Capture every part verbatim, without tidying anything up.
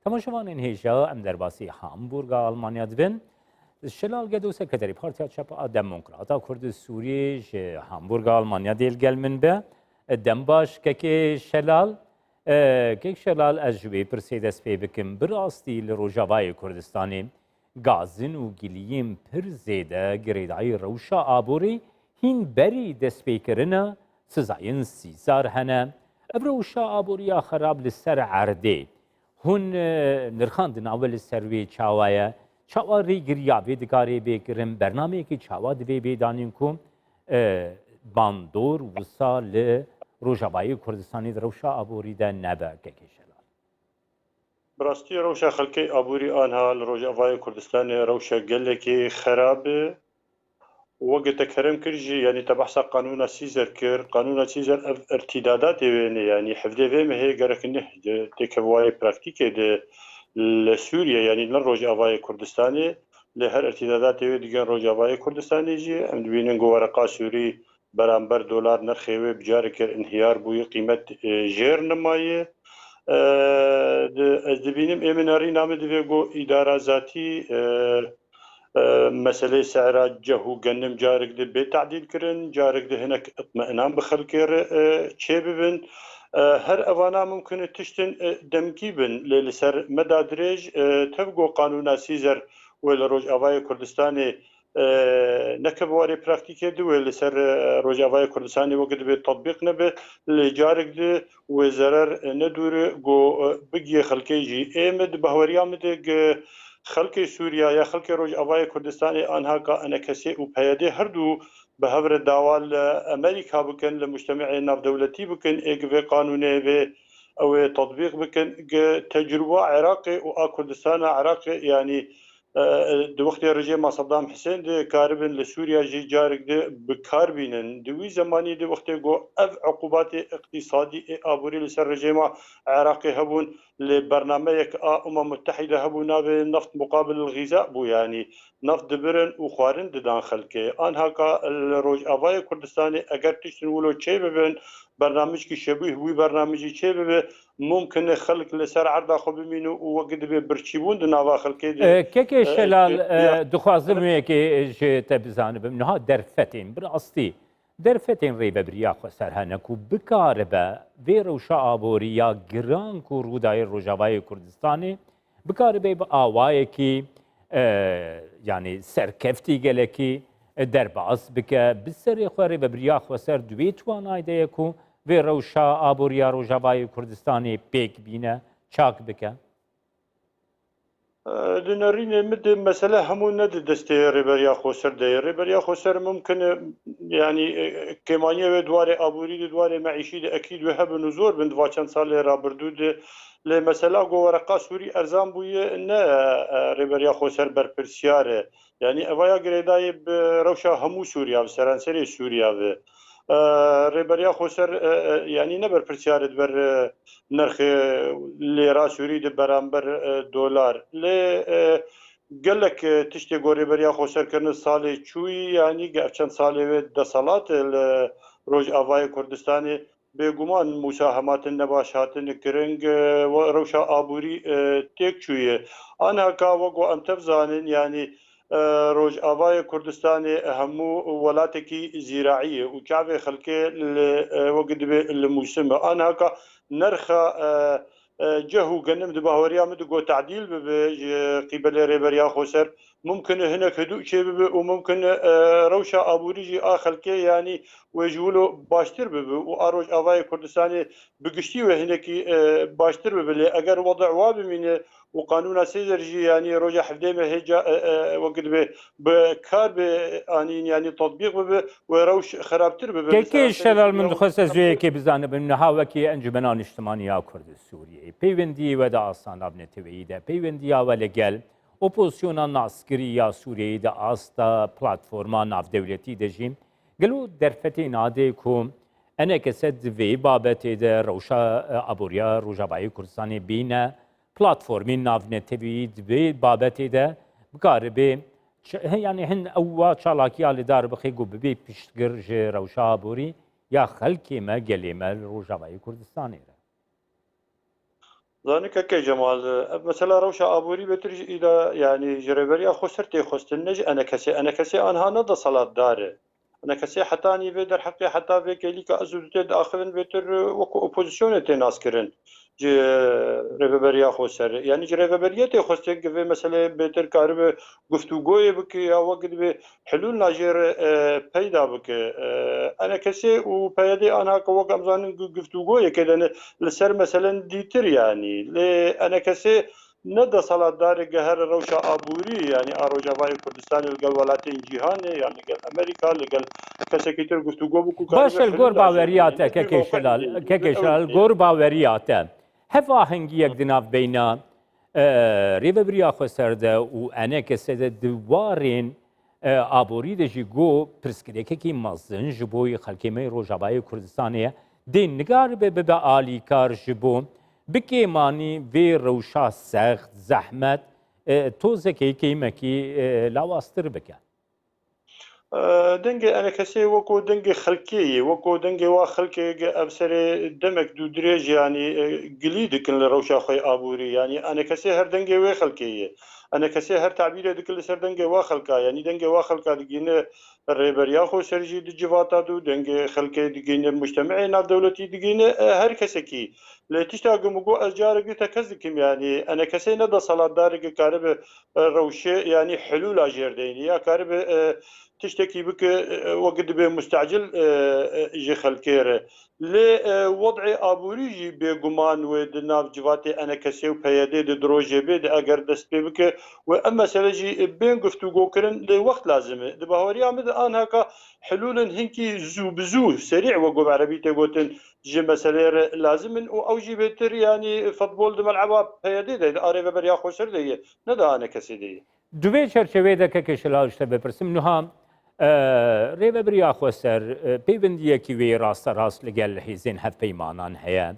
Temaşevanên hêja, em derbasî Hamburga Almanya dibin. Şelal Gedo, sekreterê Partiya Çep a Demokrat a Kurd Sûriyê ji Hamburga Almanya dê li gel min be. Dem baş, kekê Şelal. E, kek Şelal, ez ji wê pirsê dest pê bikim. Bi rastî li Rojavayê Kurdistanê gazin û giliyên pir zêde girêdayî rewşa aborî hîn berî destpêkirina sizayên Sîzar hene. Ev rewşa aborî ya xerab li ser erdê hûn, e, nirxandina we li ser wê çawa ye? Çawa rêgiriya vê dikarê bê kirin? Bernameyekî çawa divê bê danîn ku, e, bandor wisa li Rojavayê Kurdistanê di rewşa aborî de nebe, kekê Şelal? Bi rastî rewşa xelkê aborî anha li Rojavayê Kurdistanê rewşa gelekî xerab e. Weke te kerem kir jî, yanî te behsa qanûna Sîzer kir. Qanûna Sîzer ev irtîdadatê wê ne, yanî hevdê vê mehê gerek neh di têkevwarê praktîkê de li Sûriye, yanî ne Rojavayê Kurdistanê, lê her irtîdadatê wê digên Rojavayê Kurdistanê jî. Em dibînin ku wereqa Sûrî beramber dolar nirxê wê bi carekê inhiyar bûye, qîmet, e, jêr nimaye. E, di, ez dibînim ê min nerîna min divê ku îdara zatî, e, e, meseleyê sehra ceh û genim carek di bê tadîl kirin, carek di hinek itminan bi xelkê re, e, çê bibin. E, her evana mumkin e tiştin, e, demkî bin, lê li ser meda dirêj, e, tev ku qanûna Sîzer wê li Rojavayê Kurdistanê, e, neke bi warê praktîkê di wê li ser, e, Rojavayê Kurdistanê weke divê tatbîq nebe, lê carek di wê zerer, e, nedûre ku, e, bigiyê xelkê jî. Ê min di bahweriya min de gi xelkê Sûriya ya xelkê Rojavayê Kurdistanê anha ka enekesê û peyedê her du bi hev re dawa li Amerîka bikin, li mujtemeê navdewletî bikin, ê gi vê qanûnê vê ew ê tatbîq bikin. Gi tecrûba Iraqê û a Kurdistana Iraqê, yanî, e, di wextê rejêma Saddam Husên de karibin li Sûriya jî carek di bi kar bînin. Di wî zemanî de wextê ku ev uqubatê iqtîsadî ê aborî li ser rejêma Iraqê hebûn, lê bernameyek a Umem Mutehîde hebû, navê neft muqabil el-xiza bû, yanî neft dibirin û xwarin didan xelkê. Anha ka li Rojavayê Kurdistanê eger tiştin wilo çê bibin, bernamijkî şebîh wî bernamijî çê bibe, mumkin e xelk li ser erda xwe bimîne û weke divê birçîbûn di nava xelkê de. E, kekê e, Şelal, e, e, ya- dixwazim wê yekê ji te bizanibim. Niha derfetên, bi rastî, derfetên Rêvebiriya Xweser hene ku bikaribe vê rewşa aborî ya giran ku rûdayê Rojavayê Kurdistanê, bikaribe bi awayekî, e, yanî serkeftî gelekî, e, derbas bike. Bi serê xwe Rêvebiriya Xweser di wê twanayî de ye ku vê rewşa aboriya Rojavayê Kurdistanê pêk bîne, çak bike? E, di nerînê min de mesele hemû ne di destê Rêberiya Xweser de ye. Rêberiya Xweser mumkin e, yanî, e, kêmaniya wê di warê aborî de, di warê meîşî de ekîd wê hebin û zor bin di va çend salê rabirdû de. Lê mesela ku wereqa Sûrî erzan bûye, ne, e, Rêberiya Xweser berpirsiyar e. Yanî eva ya girêdayî bi rewşa hemû Sûriya, bi seranserê Sûriya ve. E, Rêberiya Xweser, e, e, yanî ne berpirsiyar e di ber, e, nirxê lêra Sûrî de beramber, e, dolar. Lê, e, gelek, e, tiştê ku Rêberiya Xweser kirine salê çûyî, yanî ge-, ev çend salê wê deselat e li Rojavayê Kurdistanê. Bêguman musahematên nebaş hatin kirin, e, we rewşa aborî, e, têk çûye. Anha ka wek ku em tev zanin, yanî, e, Rojavayê Kurdistanê hemû welatekî zîraî ye û çavê xelkê li, e, wek dibê li mûsim e. Anha ka nerxa, e, e, ceh û genim di bahweriya min de ku tadîl bibe ji qîbelê Rêberiya Xweser, mumkin e hinek hidû çêbibe û mumkin e, e, rewşa aborî jî a xelkê, yanî wê ji wilo baştir bibe û a Rojavayê Kurdistanê bi giştî wê hinekî, e, baştir bibe. Lê eger wede wa bimîne û qanûna Sêzer jî, yanî roja hevdê mehê ca, e, e, wek dibe bi kar be anîn, yanî tatbîq bibe, wê rewş xerabtir bibe. Kekê Şelal, min dixwest ez wê yekê bizanibim, niha wekî Encûmena Niştimanî ya Kurd û Sûriyeyê, peywendiyê we di asta navneteweyî de, peywendiya we li gel Opozisyona naskirî ya Sûriyeyê di asta platforma navdewletî de jî gelo derfetê nade ku enekese di vê babetê de rewşa, e, aboriya Rojavayê Kurdistanê bîne platformên navnetewî di vê babetê de bikaribe ç-, he, yanî hin ew wa çalakiya li dar bixe ku bibe piştgir ji rewşa aborî ya xelkê me, gelê me li Rojavayê Kurdistanê re? Zanî kekê Cemal, ev mesela rewşa aborî bêtir ji îda, yanî ji rêveriya Xweser tê xwestin, ne ji enekesê. Enekesê anha ne deselatdar e. Enekesê hetanî vê derheqê, heta vê kêlîka ez û tu tê diaxivin bêtir, wekî opozisyonê tê naskirin ji rêveberiya Xweser. Yanî ji rêveberiyê tê xwestin ki vê meseleyê bêtir karibe guftûgoyê bike ya wek dibê hilûl najêr, e, peyda bike. E, enekesê û P Y D anha ke wek em zanin gu-, guftûgoyekê de ne li ser meselen dîtir yanî. Lê enekesê ne deselatdarê gehere rewşa aborî, yanî a Rojavayê Kurdistanê li gel welatên cîhanê, yan li gel Amerîka, li gel kesekî tir guftûgo bike û Baş karibe e, li gor hilûl baweriya najêr te, bîne. Kekê Şelal, Kekê Şelal, gor baweriya te. Hevahengiyek di navbeyna, e, Rêveberiya Xweser de û enekesê de di warên, e, aborî de jî got pirsgirêkekî mezin ji bo xelkê me yê Rojavayê Kurdistanê ye. Dê nikaribe bibe alîkar ji bo bi kêmanî vê rewşa sext, zehmet, e, tozekê kêmekî, e, lawaztir bike. E, dengê enekesê weko dengê xelkê ye, weko dengê wa xelkê ge ev serê demek dû dirêj, yanî, e, gilî dikin li rewşa xwe aborî. Yanî enekesê her dengê wê xelkê ye. Enekesê her tabîrê dikin li ser dengê wa xelka. Yanî dengê wa xelka digîne rêberiya Xweser jî di civata dû, dengê xelkê digîne, mujtemeê navdewletî digîne, e, her kesekî. Lê tişta ku min got, ez carek dî tekez dikim, yanî enekesê ne deselatdarê ki karibe, e, rewşê, yanî hilûla jêr deynî, ya karibe, e, tiştekî bike, e, wek dibê mustecil, e, e, ji xelkê re. Lê, e, wed'ê aborî jî bêguman wê di nav civatê enekesê û P Y D de di rojê bê de eger dest pê bike, wê em mesele jî, e, bên guftûgo kirin, lê wext lazim e. Di baweriya min de anhaka hilûlin hinkî zû bi zû, serî wek bi erebî tê gotin, ji meseleyê re lazim in û ew jî bêtir, yanî futbol di mel'eba P Y D de, di a Rêveberiya Xweser de ye, ne di a enekesê de ye. Di vê çerçeveyê de Kekê Şelal ji te bipirsim, niha, e, Rêveberiya Xweser, e, pêwendiyekî wê rasterast li gel hêzên hevpeymanan heye.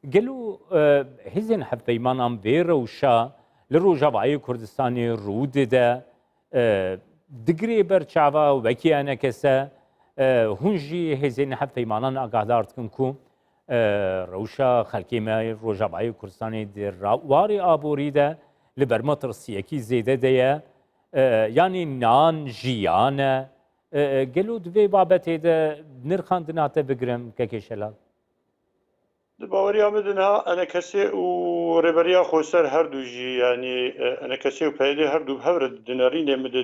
Gelo, e, hêzên hevpeymanan vê rewşa li Rojavayê Kurdistanê rû dide, e, digirê ber çava wekî enekese, e, hûn jî hêzên hevpeymanan agahdar dikin ku, e, rewşa xelkê me Rojavayê Kurdistanê di ra-, warê aborî de li ber metirsiyekî zêde de ye. E, yanî nan, jiyan e. E, e, gelo di vê babetê de nirxandina te bigirim, Kekê Şelal? Di baweriya min de niha enekesê û Rêveriya Xweser her du jî, yanî, e, enekesê û P Y D her du bi hev re di nerînê min de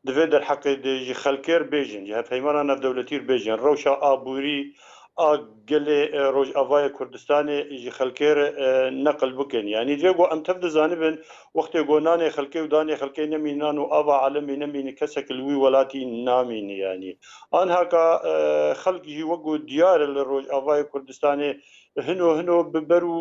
di vê derheqê de ji xelkê re bêjin, ji hevpeymana navdewletî re bêjin, rewşa aborî a gelê, e, Rojavayê Kurdistanê ji xelkê re, e, neqil bikin. Yanî divê ku em tev dizanibin, wextê ku nanê xelkê û danê xelkê nemîne, nan û ava alemê nemîne, kesek li wî welatî namîne yanî. Anhaka, e, xelk jî wek ku diyar e li Rojavayê Kurdistanê hino hino bi ber û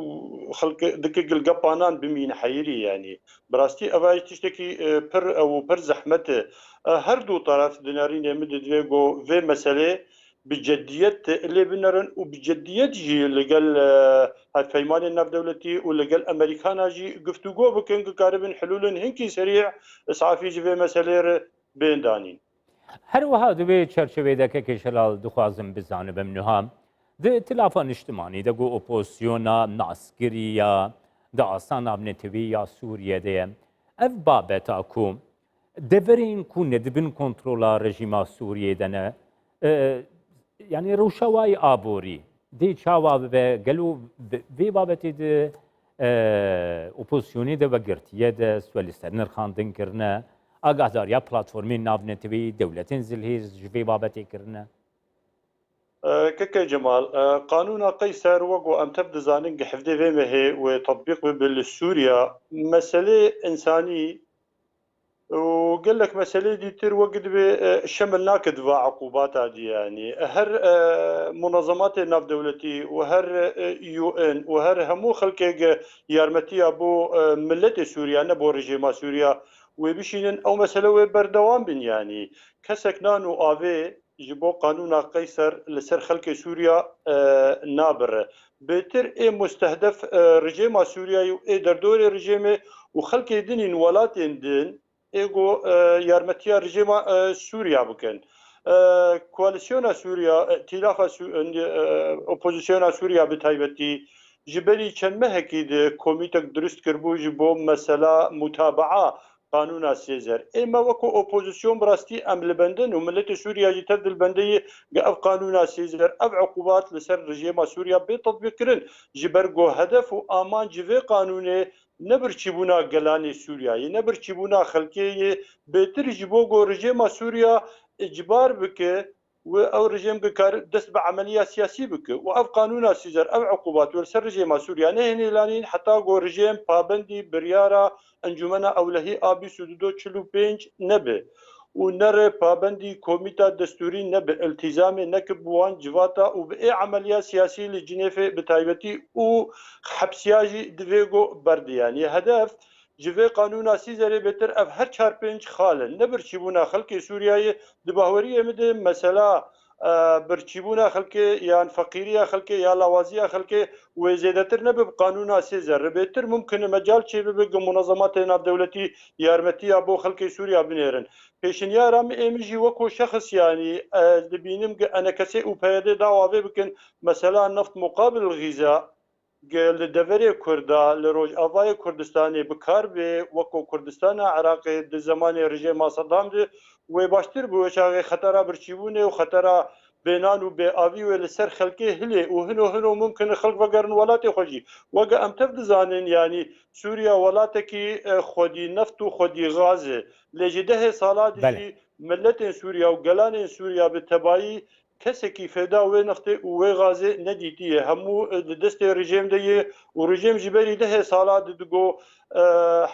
xelk dike gilgepanan bimîne heyirî yanî. Bi rastî eva jî tiştekî, e, pir ew û pir zehmet e. E, her du taraf di nerînê min de divê ku vê meselê bi ceddiyet lê binerin û bi ceddiyet jî li gel, e, hevpeymanên navdewletî û li gel Amerîkana jî guftûgo bikin, ku karibin hilûlên hinkî serî, isafî ji vê meselê re bên danîn. Her wiha di vê çerçevê de Kekê Şelal dixwazim bizanibim niha. Di Îtilafa Niştimanî de ku opozisyona naskirî ya di asta navnetewî ya Sûriyê de ye. Ev babeta ku deverên ku ne di bin kontrola rejîma Sûriyê de ne, e, yanî rewşa wayî aborî dê çawa bibe? Gelo bi vê babetê de, e, opozisyonê de vegirtiye de, siwe li ser nirxandin kirine, agahdariya platformên navnetewî, dewletên zilhêz ji vê babetê kirine? E, Keke Cemal, e, qanûna Qeyser, wek ku em tev dizanin, gi hevdê vê mehê wê tetbîq bibe li Sûriya. Meselê însanî û gelek meselê dîtir wek dibê, e, şemil nake di va eqûbata dî, yanî her, e, munezematê navdewletî û her, e, U N û her hemû xelkê ge yarmetiya bo, e, miletê Sûriya, ne bo rejîma Sûriya wê bişînin, ew mesele wê berdewam bin, yanî kesek nan û avê ji bo qanûna Qeyser li ser xelkê Sûriya, e, nabire. Bêtir ê mustehdef, e, rejêma Sûriyayê û ê derdorê rejêmê û xelkê din ên welatên din ê ku, e, yarmetiya rejêma, e, Sûriya bikin. E, Koalîsyona Sûriya, e, Îtîlafa Sû-, e, e, Opozisyona Sûriya bi taybetî, ji berî çend mehekî de komîtek dirust kiribû ji bo mesela mutabaa qanûna Sêzer. Ê me weko opozîsyon bi rastî em li bendin û miletê Sûriya jî tev di li bendê ye, ge ev qanûna Sêzer, ev uqubat li ser rejêma Sûriya bê tetbîqkirin. Ji ber ku hedef û amanc ji vê qanûnê ne birçîbûna gelanê Sûriyayê, ne birçîbûna xelkê yê, bêtir ji bo ku rejêma Sûriya icbar bike û ew rejêm dikar dest bi emeliya siyasî bike û ev qanûna Sêzer, ev uqubat li ser rejêma Sûriya nehêne lanîn heta ku rejêm pabendî biryara Encûmena Ewlehî a bîst û du çil û pênc nebe û nere pabendî komîta destûrî nebe, iltîzamê neke bi wan civata û bi ê emeliya siyasî li Cinêfê bi taybetî û hepsiya jî divê ku berde. Yanî hedef ji vê qanûna Sîzerê bêtir ev her çar pênc xal in. Ne birçîbûna xelkê Sûriyeyê di bahweriyê min de mesela, e, birçîbûna xelkê yan feqîriya xelkê ya lawaziya xelkê wê zêdetir nebe bi qanûna Sêzer re. Bêtir mumkin e mecal çêbibe ku munezematê navdewletî yarmetiya bo xelkê Sûriya binêrin. Pêşinyara min ê min jî weko şexs yanî ez dibînim ku enekesê û P Y D dawa vê bikin mesela neft muqabil xîza ge li deverê Kurda, li Rojavayê Kurdistanê bi kar bê, weko Kurdistana Iraqê di zemanê rejêma Sedam de wê baştir bû, wê çaxê xetera birçîbûnê û xetera bênan û bêavî wê li ser xelkê hilê û hino hino mumkin e xelk vegerin welatê xwe jî. Weke em tev dizanin, yanî Sûriya welatekî, e, xwedî neft û xwedî gaz e. Lê ji dehê sala di Belê. jî miletên Sûriya û gelanên Sûriya bi tebayî kesekî fêda wê nextê û wê gazê nedîtiye. Hemû, e, di destê rejêm de ye û rejêm ji berî dehê sala di digo, e,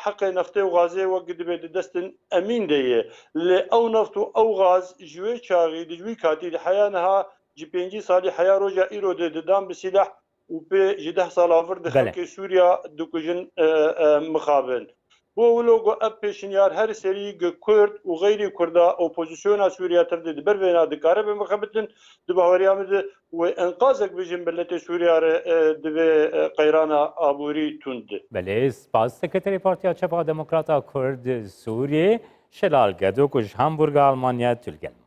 heqê nextê û gazê wek dibe di destin emîn de ye. Lê ew neft û ew gaz ji wê çaxî, di wî katî, di heya niha, ji pêncî salî heya roja îro de didan bi sîlah û pê ji deh sala vir di Belê. xelkê Sûriya dikujin, e, e, mixabin. Bo wilo ku ev pêşinyar her serî gi Kurd û xeyrî Kurda opozisyona Sûriya tev de di ber vêna dikare be mixebitin, di bahweriya min de wê enqazek bijin miletê Sûriya re, e, di vê, e, qeyrana aborî tund de. Belê, spas. Sekreterê Partiya Çep a Demokrata Kurd Sûriyê, Şelal Gedo, ku ji Hamburga Almanya tu li gel me.